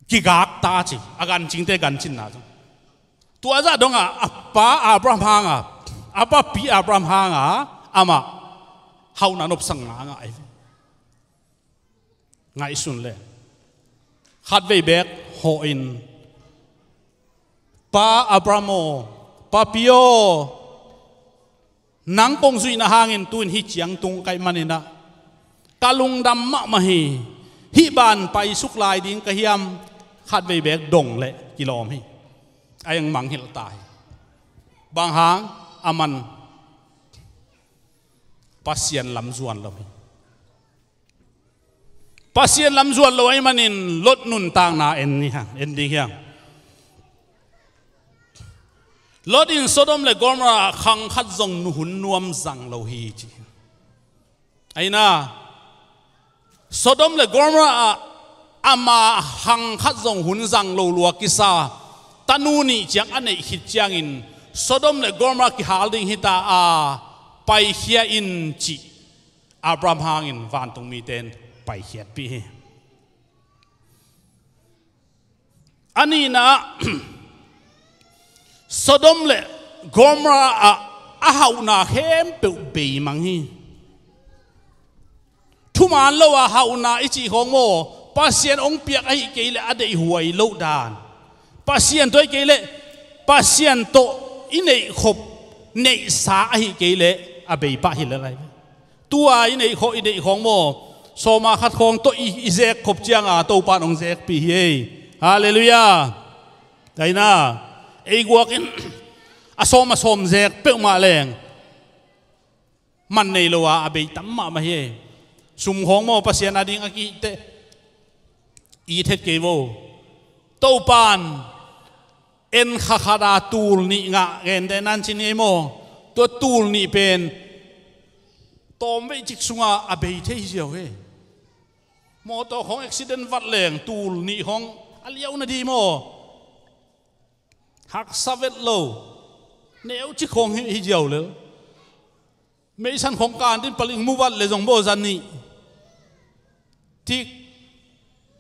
kigak ta ci, a gancingte gancinna zong. Tua zah dongah a pa Abraham hanga, a papi Abraham hanga amah hauhna nopsakna a ngah ahi ve. Ngaihsun le khatvei beek hawhin, Pa Abraham aw, papi aw, nang kong zuihna hangin tu-in hih ciang tung ka hih maninah ka lungdam mahmah hi. Hih ban paisuk lai ding ka hiam? Khatvei beek dong le kilawm hi. A iang mangngilh ta hi. Bang hang? Aman Pasian lam zuan lo hi. Pasian lam zuan lo ahih manin Lot nuntakna en ni hang, en ding hiang. Lot in Sodom le Gomorrah ah khang khat zong nu hun nuam zang lo hi ci. Aina, Sodom le Gomorrah ah ama khang khat zong hun zang lo lua kisa tanu nih ciang a neih khit ciangin Sodom le Gomorrah kihal ding hita a, paikhia in cih Abraham hangin vantung mite in paikhiatpih hi. A nihna ah Sodom le Gomorrah ah a hauhna khempeuh beimang hi. Thuman lo a hauhna i cih khawng maw, Pasian hong piak ahih kei leh a deihhuai loh dan, Pasian tawh ahih kei leh Pasian tawh i neihkhop neihsa ahih kei leh a beipah hi lel ahi. Tua i neihkhawh, i deihkhawng maw, sawma khat khawng tawh i, i zekkhop cianga Topa in hong zekpih hi ei. Halleluiah. Taina, ei guakin a sawm a sawm zek peuhmah leng man nei lo a, a bei tam mahmah hi ei. Sum khawng maw, Pasian ading a kihte i thet kei vo. Topa in en kha khat a tul nih ngah gente nan cin ngei maw? Tua tul nih pen tawmveih cik sunga a bei thei hi ziau hi. Mawtaw khawng accident vat leng tul nih khawng a liau na di maw? Haksa vet lo. Neu cik khawng hi, hi ziau lel. Meisan khong kan din paling mu vat le zong baw zanih. Tik,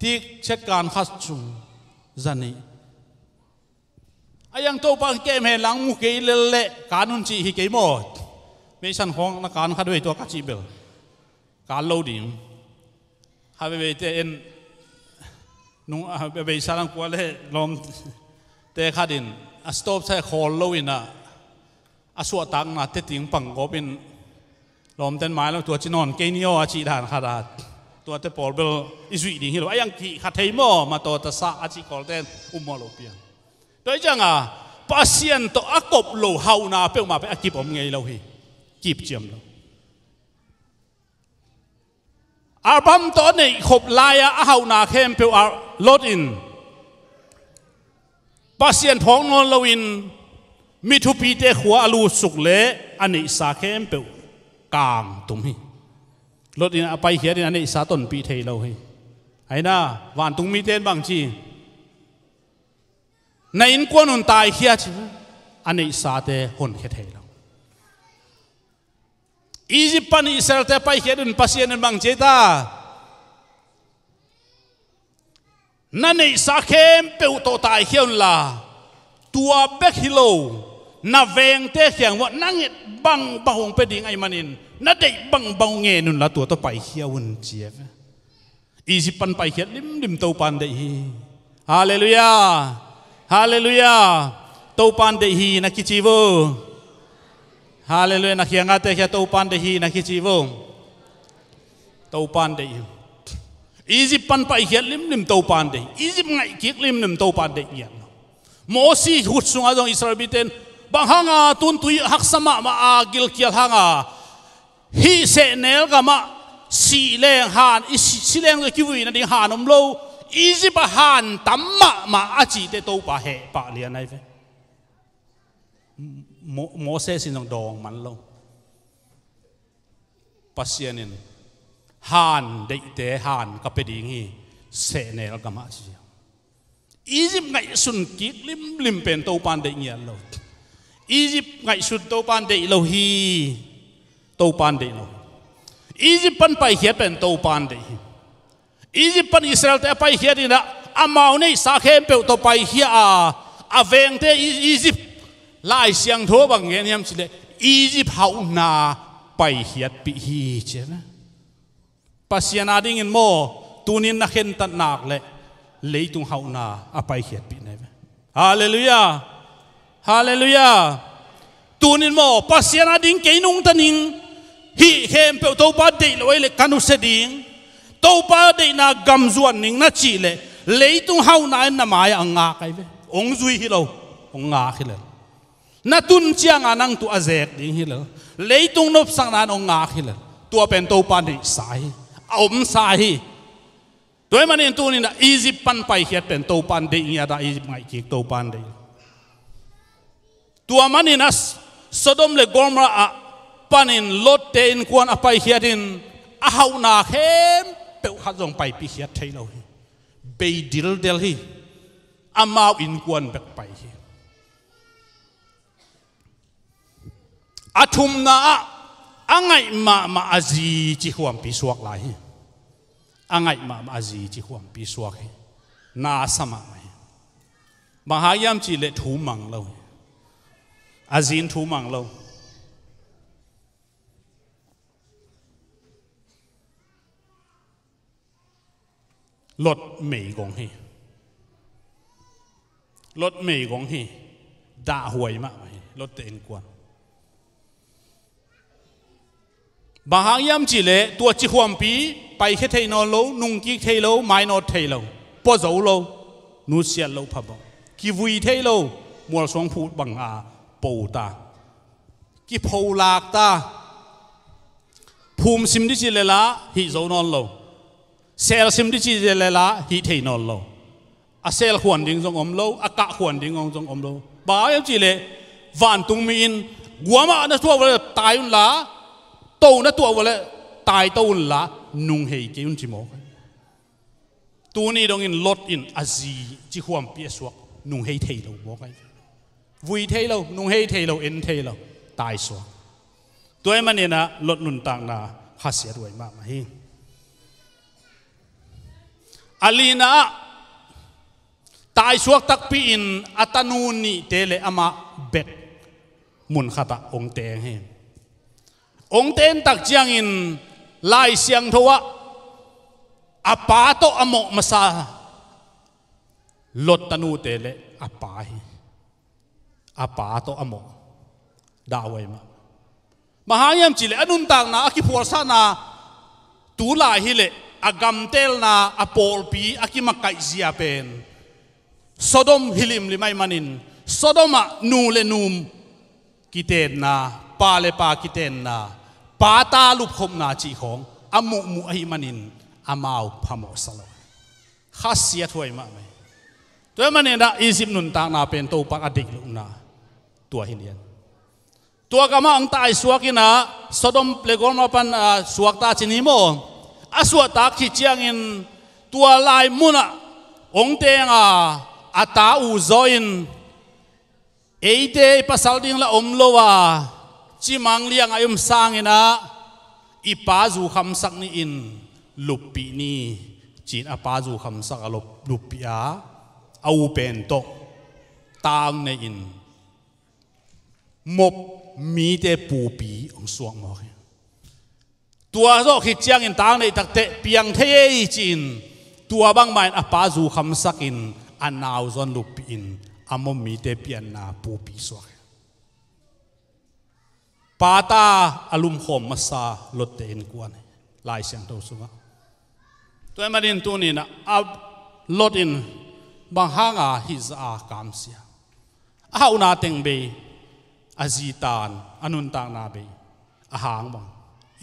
tik, set kan khat sung zanih. A yang Topa kem hen lang mu kei lel leh kan un cih hi kei maw. Meisan khong na kan khat vei tua ka cih bel kan lo ding. Kha veivei te en nung a veivei salang kua le lawmte khat in a stop sai khawl lo in a, a suahtakna te ting pang gawp in lawmten mai lo tua ci nawn kei ni aw a cih dan khat a, tuate pawl bel i zuih ding hi lo. A yang kih kha thei maw ma tawta sa a cih kawlte in um maw lo piang. Tua hi cianga Pasian tawh a kop lo hauhna peuhmah peuh a kip om ngei lo hi. Kip ciam lo. Abraham tawh a neih khop lai-a a hauhna khempeuh ah Lot in Pasian phawk nawn loin mi thupite khua a lutsuk le a neihsa khempeuh kang tum hi. Lot in a paikhiat in a neihsa tonpih thei lo hi. Aina vantung mite in bang ci, na innkuan un taikhia ci, a neihsate honkhia thei lo. Egypt pan Israelte paikhiat un Pasian in bang ci ta, na neihsa khempeuh tawh taikhia unla, tua bek hi lo, na vengte kiang uah na nget bangbang hong pia ding ahih manin na deih bangbang hong ngen unla tua tawh paikhia un ci e. Egypt pan paikhiat limlim Topan deih hi. Halleluiah. Halleluiah. Topan deih hi na kici vo. Halleluiah. Na khiangate khia Topan deih hi na kici vo. Topan deih hi. Egypt pan paikhiat limlim Topan deih hi. Egypt ngaihkik limlim Topan deih ngiat lo. Mosi khut sungah zong Israel mite in bang hanga tun tui haksa mahmah a gilkial hanga hih sehnel gamah sih leng han, i si, si leng zong kivui nading han om lo, Egypt ah han tam mahmah a cihte Topa heh pah lian ahi ve. Mo-, Moses in zong dawng man lo. Pasian in han deihte han ka pia ding hi, sehnel gamah ci. Egypt ngaihsun kik limlim pen Topan deih ngiat lo. Egypt ngaihsun Topan deih lo hi. Topan deih lo. Egypt pan paikhiat pen Topan deih hi. Egypt pan Israelte a paikhiat inah amau neihsa khempeuh tawh paikhia a, a vengte E-, Egypt Lai Siangtho bang gen hiam cileh Egypt hauhna paikhiatpih hi ci. Pasian adingin maw, tunin na khentat nak leh leitung hauhna a paikhiatpih na hi ve. Halleluiah. Halleluiah. Tunin maw, Pasian ading kei nungta ning, hih khempeuh Topa deih lo ahi leh ka nusia ding, Topa deihna gam zuan ning na cih leh leitung hauhna in na mai-ah a ngak ahi ve. Hong zui hi lo, hong ngak hi lel. Na tun cianga nang tuh a zek ding hi lel. Leitung nopsakna in hong ngak hi lel. Tua pen Topa neihsa hi. A omsa hi. Tua ahih manin tuninah Egypt pan paikhiat pen Topan deih ngiat a, Egypt ngaihkik Topan deih. Tua maninah Sodom le Gomorrah ah panin Lot-te innkuan a paikhiat in a hauhna khempeuh khat zong paipihkhiat thei lo hi. Bei dildel hi. Amau innkuan bek pai hi. A thumna ah a ngaih mahmah a zi cikhuampi suak lai hi. A ngaih mahmah a zi cikhuampi suak hi. Na sa mahmah hi. Bang hang hiam cihleh thu mang lo hi. A zin thu mang lo. Lot meigong hi. Lot meigong hi. Dahhuai mahmah hi. Lot-te innkuan. Bang hang hiam cihleh tua cikhuampi paikhia thei nawn lo, nungkik thei lo, mainawt thei lo, pua zo lo, nusiat lo pha bang. Kivui thei lo, mualsuang phut banga po ta. Kipholak ta. Phum sim dih cih leh lah hih zo nawn lo. Sel sim dih cih leh lah hih thei nawn lo. A sel khuan ding zong om lo, a kah khuan ding zong om lo. Bang hang hiam cihleh vantung mi in guamah na tuah uh leh tai unla, to na tuah uh leh tai to unla, nunghei kei un ci mawk. Tuni dongin Lot in a zi cikhuampi a suak, nunghei thei lo mawk ahi. Vui thei lo, nunghei thei lo, en thei lo, taisuak. Tua ahih maninah Lot nuntakna khasiat huai mahmah hi. A lina ah taisuak takpi-in a tanu nihte le amah bek mun khatah hong teng hi. Hong teng tak ciangin Lai Siangtho ah a pa tawh a mawh masa Lot tanute le a pa hi. A pa tawh a mawh. Dah huai mah. Bang hang hiam cihleh a nuntakna a kiphualsakna tu lai hileh a gamtelna a pawlpi a kimakaihzia pen Sodom hi limlim ahih manin Sodom ah nu le nu kitenna, pa le pa kitenna, pata lupkhopna cih khawng a muhmuh ahih manin amau phamawhsa lo. Khasiat huai mahmah hi. Tua ahih maninah Egypt nuntakna pen Topa a deih lohna tua hi lian. Tua gamah hong taisuakinah Sodom le Gomorrah pan a suakta ci ni maw? A suahtak khit ciangin tua lai munah hong tenga a ta uh zaw in, eite i pasal ding la om lo a, cimang liangah i om sanginah i pa zu khamsak ni in luppih ni, ci-in a pa zu khamsak a lup- luppih a, a u pen tawh ta hong nei in Moab mite pupi hong suak mawk hi. Tua zawh khit ciangin ta hong neih takteh piang thei ei ci-in tua bangmah in a pa zu khamsakin a nau zaw luppih in a Moab mite pianna pupi suak hi. Pata a lumkhawm masa Lotte innkuan hi Lai Siangtho sungah. Tua ahih manin tuninah a Lot in bang hanga hih zah a kamsia? A hauhna teng bei, a zitan a nuntakna bei, a hang bang?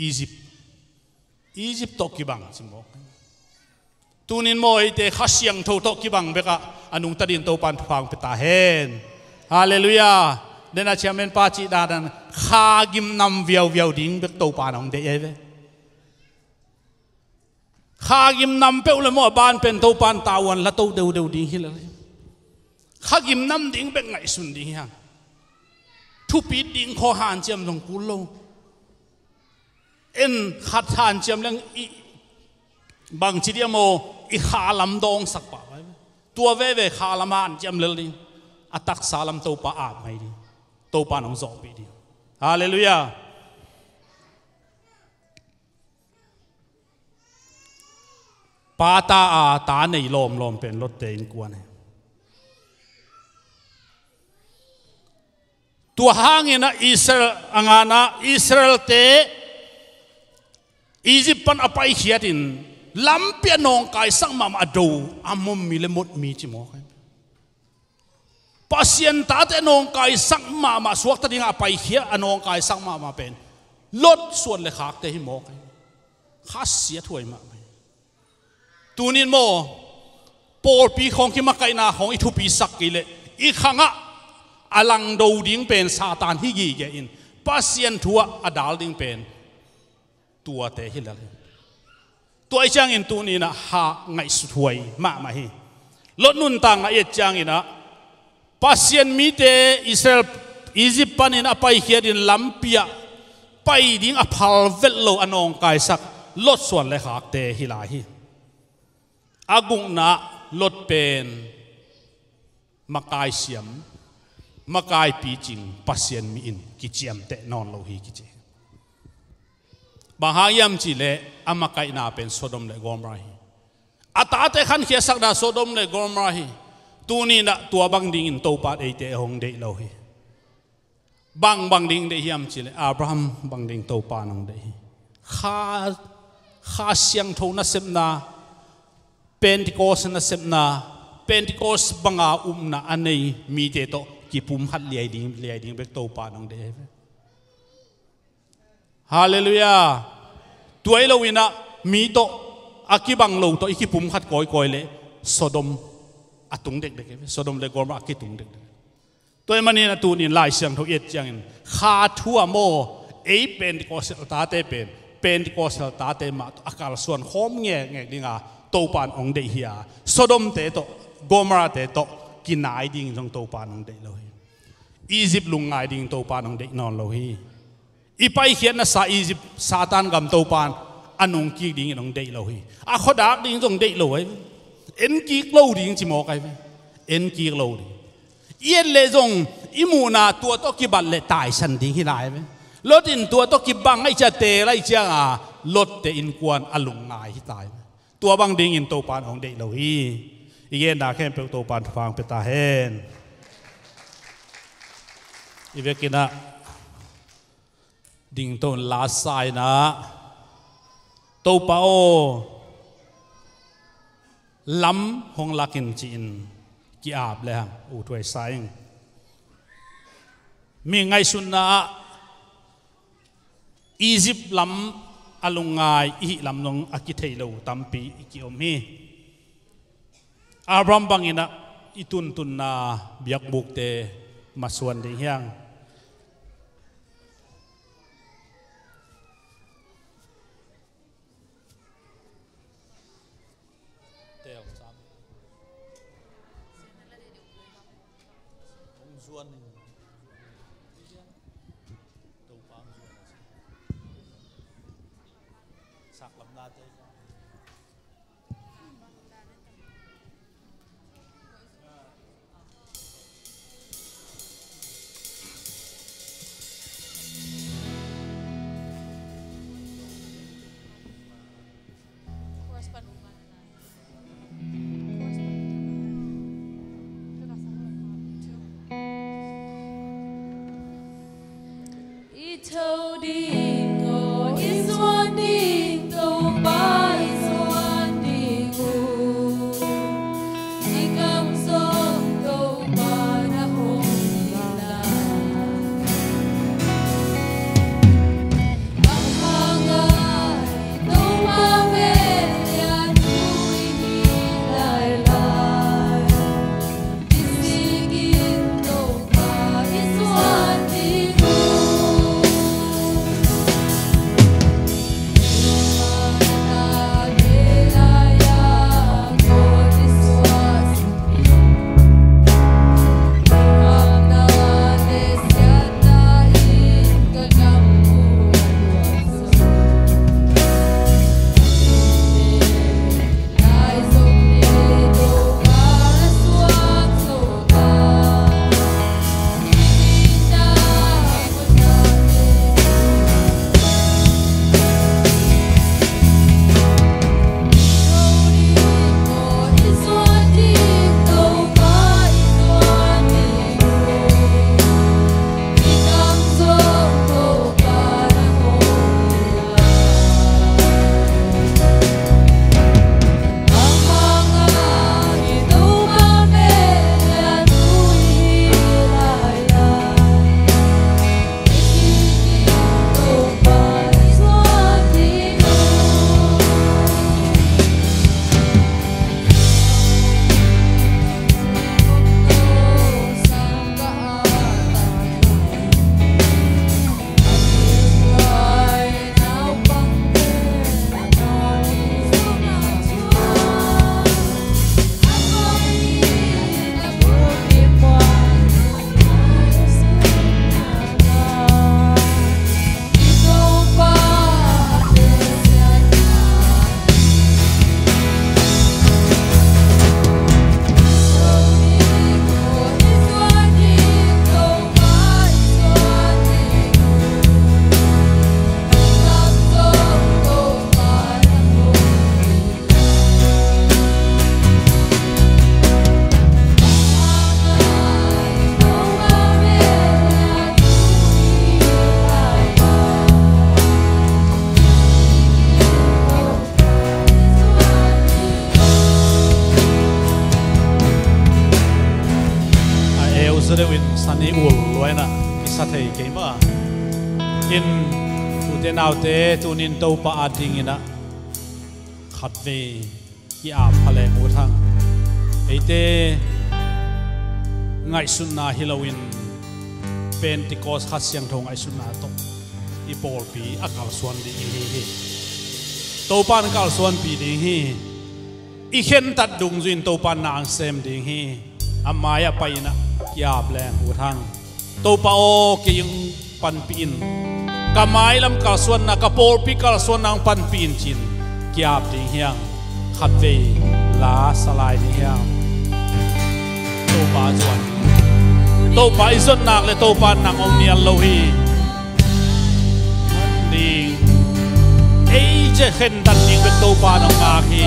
Egypt. Egypt tawh kibang ci mawk. Tunin maw, eite Kha Siangtho tawh kibang bekah a nungta dingin Topan thupha hong pia ta hen. Halleluiah. Dena chairman pa cih danan kha gimnam viauviau ding bek Topan hong deih ahi ve. Kha gimnam peuh le maw a ban pen Topan tavuan la to deudeu ding hi lel hi. Kha gimnam ding bek ngaihsun ding hi hang. Thupit ding khawng hanciam zong kul lo. En khat hanciam leng i bangci diam aw, i khalam dawngsak pah vai. Tua veve khalam hanciam lel ding. A taksa lam Topa ap mai ding. Topa nong zawhpih ding. Halleluiah. Pata a ta nei lawmlawm pen Lotte innkuan hi. Tua hangin a Israel a ngana Israelte Egypt pan a paikhiatin lampi a nawngkaisak mahmah a do a Moab mi le Moab mi ci mawk hi. Pasian tate a nawngkaisak mahmah suakta dingah a paikhia a nawngkaisak mahmah pen Lot suan le khakte hi mawk hi. Khasiat huai mahmah hi. Tunin maw, pawlpi khawng kimakaihna khawng i thupisak kei leh i khangah a langdo ding pen Satan hi gige in Pasian thu ah a dal ding pen tuate hi lel hi. Tua i ciangin tuninah ha ngaihsut huai mahmah hi. Lot nuntakna i et cianginah Pasian mite Israel Egypt panin a paikhiatin lampi ah pai ding a phal vet lo a nawngkaisak Lot suan le khakte hi lai hi. A gukna Lot pen makai siam, makai picing Pasian mi in kiciamteh nawn lo hi kici. Bang hang hiam cihleh a makaihna pen Sodom le Gomorrah hi. A tate khankhiasakna Sodom le Gomorrah hi. Tuninah tua bang dingin Topa eite hong deih lo hi. Bang bang ding deih hiam cihleh Abraham bang ding Topa nong deih hi. Kha, Kha Siangtho nasepna, Pentecost nasepna, Pentecost banga upna a nei mite tawh kipumkhat liai ding liai ding bek Topa nong deih hi. Halleluiah. Tua hi loinah mi tawh a kibang lo tawh i kipumkhat kawikawi leh Sodom a tung dekdek hi. Sodom le Gomorrah a kitung dekdek. Tua ahih manin a tunin Lai Siangtho i et ciangin kha thu a maw, ei Pentecostal tate pen Pentecostal tate mah tawh a kalsuan khawm ngekngek dinga Topan hong deih hi a, Sodomte tawh Gomorrahte tawh kinai dingin zong Topan hong deih lo hi. Egypt lungngai dingin Topan hong deih nawn lo hi. I paikhiatna sa Egypt Satan gam Topan a nungkik dingin hong deih lo hi. A khuadak ding zong deih lo ahi ve. En kik lo ding ci mawk ahi ve. En kik lo ding. I et leh zong i muhna tua tawh kibat leh taisan ding hi lai ve. Lot in tua tawh kibang ahi ciah teel ahi cianga Lot te innkuan a lungngai hi tai ve. Tua bang dingin Topan hong deih lo hi. I genna khempeuh Topan thupha hong pia ta hen. I vekinah dingto in lasa inah Topa aw, lam hong lakin ci-in ki-ap le hang uthuai sa ing. Mi ngaihsutna ah Egypt lam a lungngai i hih lam zong a kithei lo tampi i ki-om hi. Abraham banginah i tuntunna biakbukte masuan ding hiang. I tho ding aw, i zuan ding, Topa i zuan ding uh. I kam zong Topa na hong hi lai. Bang hang a i Topa mel lian uh i hi lai lai. A eu zaw deuh in san i ul luaina i sa thei kei mah in, ute naute, tunin Topa a dinginah khatvei ki-ap pha leng ut hang. Eite ngaihsutna hi loin Pentecost Kha Siangtho ngaihsutna tawh i pawlpi a kalsuan ding i hi hi. Topa in kalsuanpih ding hi. I khentat dungzui in Topa in na hong sem ding hi. A mai-ah pai-inah ki-ap leng ut hang. Topa aw, kei hong panpih in. ka mailam kalsuanna, ka pawlpi kalsuanna hong panpih in ci-in ki-ap ding hiam? Khatvei la sa lai ni hiam? Topa zuan. Topa i zuan nak leh Topa nang hong nial lo hi. Ding. Ei, ci-a khentat ding bek Topa nang ngak hi.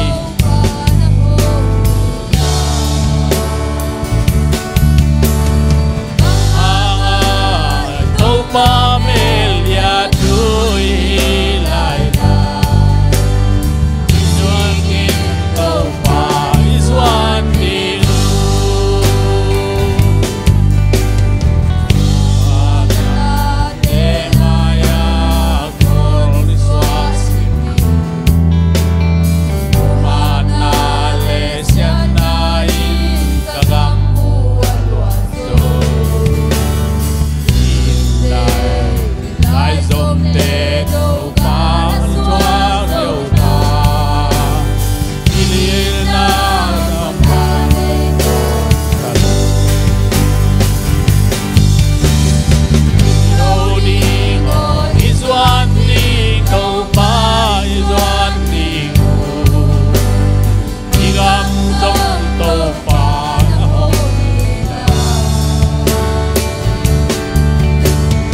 Topa mel a tui hi lai lai. Zuan in Topa i zuan ding.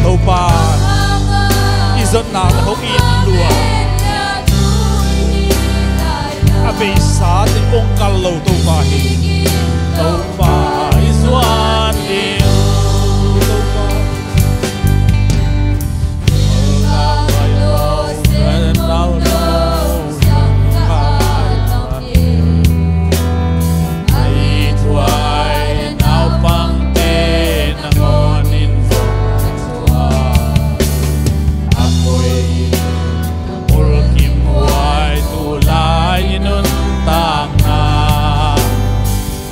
Topa i zuan nak leh hong it lua. A beisa teng kong kal lo Topa hi. Topa i zuan ding. Topa.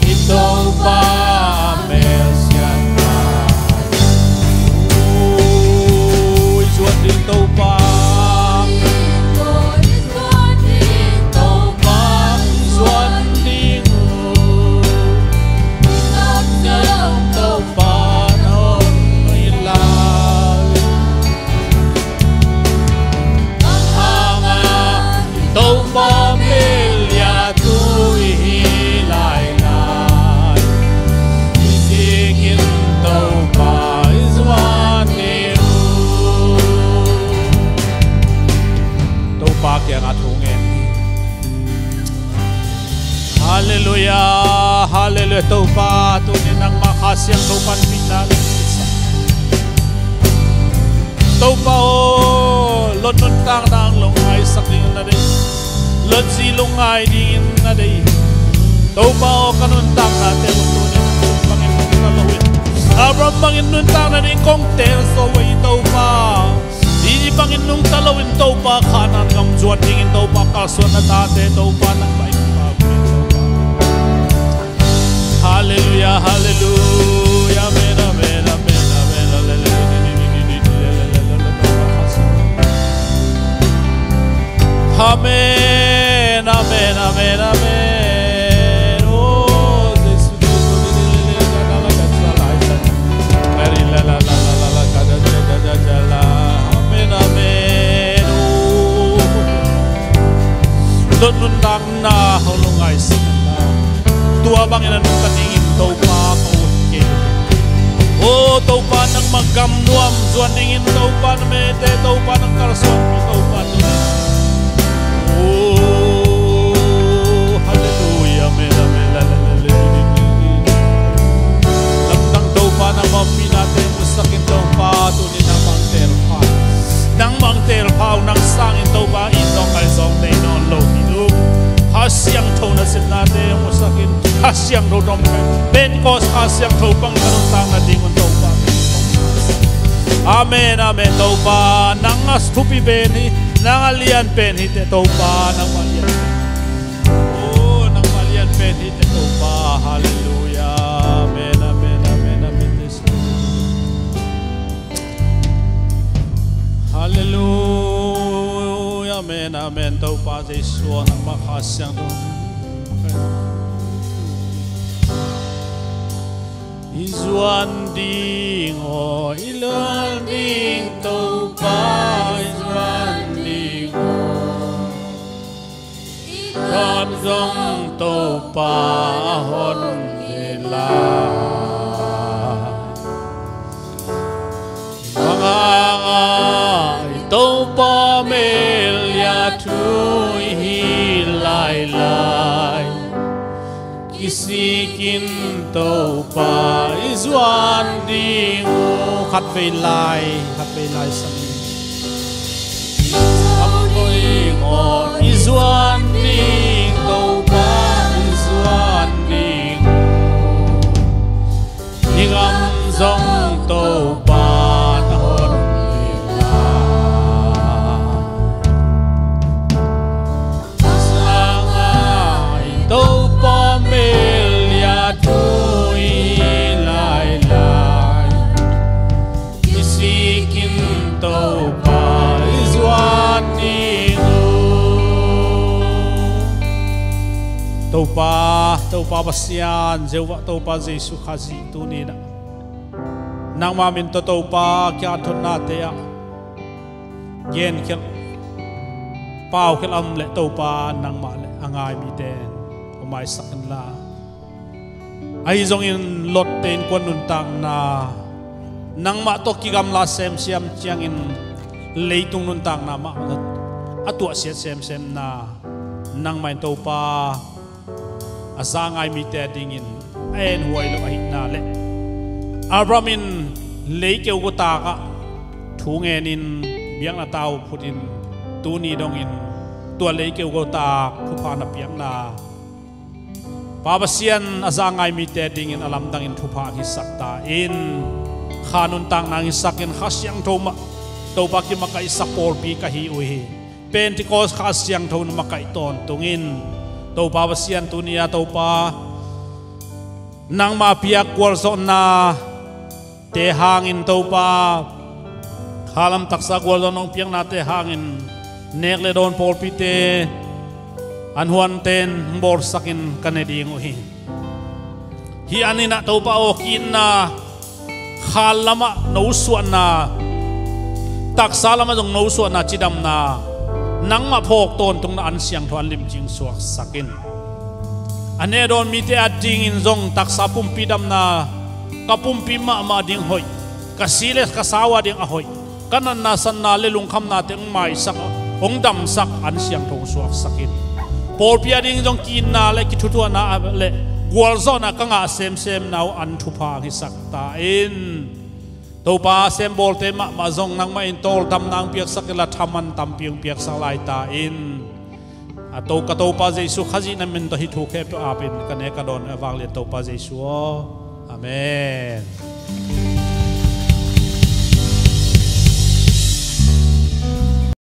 I Topa melsiatna. Ui, zuan ding Topa. Topa, zuan ding. Topa, no, no, Topa mel a tui hi lai lai. I zikin Topa i zuan ding uh. Topa kiangah thu ngen. Halleluiah, halleluiah. Topa, tuni nangmah Kha Siangtho panpihna leh Topa aw, Lot nuntakna hong lungngaihsak dingin na deih. Lot zi lungngai dingin na deih. Topa aw, ka nuntaknate uh tuni nang bangin nungta loin, Abraham bangin nuntakna ding kong teel zo uh hi Topa. Hih bangin nungta loin Topa Kanaan gam zuan dingin Topa kalsuan na tate Topa nangmah in pau. Halleluiah, halleluiah, amen, amen, amen, amen, halleluiah. Amen, amen, amen, amen. Oh, Jesus. Amen, amen. Oh. Lot nuntakna hong lungngaihsak na. Tua bangin a nungta dingin Topa ka ut kei. Oh, Topa nangmah gam nuam zuan dingin Topa na mete Topa nang kalsuanpih Topa tuni. Oh, halleluiah, amen, amen, halleluiah. Lamdang Topa nangmah pihnate musak in Topa tuni nangmah hong teel pha. Nangmah hong teel pha uh nang sangin Topa i zong ai zong nei nawn lo hi uh. Kha Siangtho nasepnate musak in Kha Siangtho tawh kai. Pentecost Kha Siangtho pang ka nuntakna ding un Topa. Amen, amen. Topa nang a thupi pen hi, nang a lian pen hi teh Topa, nangmah lian pen. Oh, nangmah lian pen hi teh Topa. Halleluiah. Amen, amen, amen, amen. Halleluiah. Amen, amen. Topa Jesu nangmah Kha Siangtho. I zuan ding aw, i lal ding Topa i zuan ding uh, i gam zong Topa a hon ve lai. Bang hanga i Topa mel a thu i hi lailai, kisikin Topa i zuan ding uh. Khat vei lai, khat vei lai sangin. Amoi ko i zuan ding, Topa i zuan ding uh. I gam zong Topa na hon ding uh. Sanga i Topa mel a thu i hi lailai, kisikin Topa i zuan ding uh. Topa, Topa Pasian, Jehovah Topa Jesuh Khazih, tuni-in ah nangma min tawh Topa kiangah thotnate ah genkhelh, paukhelh a om leh Topa nangmah leh a ngai mite hong maisak inla. Ahi zongin Lot-te innkuan nuntakna, nangmah tawh kigamla semsem ciangin leitung nuntakna mahmah a tuahsiat semsemna, nangmah in Topa a za ngai mite adingin a enhuai lo ahihna leh Abraham in lei keuko taakah thu ngenin biakna tau phutin, tuni dongin tua lei keuko taak thupha na piakna, Pa Pasian a za ngai mite adingin a lamdangin thupha hong hisak ta in. Kha nuntakna hong hisakin Kha Siangtho mah Topa kimakaihsak pawlpi ka hi uh hi. Pentecost Kha Siangtho in makaih tawntungin, Topa Pasian, tuni-a Topa nangma piak gualzawhnate hangin Topa, khalam taksa gualzawhna hong piaknate hangin nek le dawn pawlpite an huanten hong bawlsakin ka ne ding uh hi. Hih an in ah Topa aw, ki-itna, khal lamah nosuahna, taksa lamah zong nosuahna, cidamna, nangmah phawk tawntungna an siangtho an limcing suaksak in. A nehdawn mite adingin zong taksa pumpi damna, ka pumpi mahmah ding hoih, ka si le ka sau ading a hoih, ka natna sanna le lungkhamnate hong maisak, hong damsak an siangtho hong suaksak in. Pawlpi ading zong ki-itna le kithutuahna le gualzawhna ka ngah semsemna uh an thupha hong hisak ta in. Topa, sembawlte mahmah zong nangmah in tawldamna hong piaksak inla, thaman tampi hong piaksak lai ta in. A To, ka Topa Jesuh Khazih na min tawh hih thu khempeuh apin ka ne ka dawn a vanglian Topa Jesuh aw. Amen.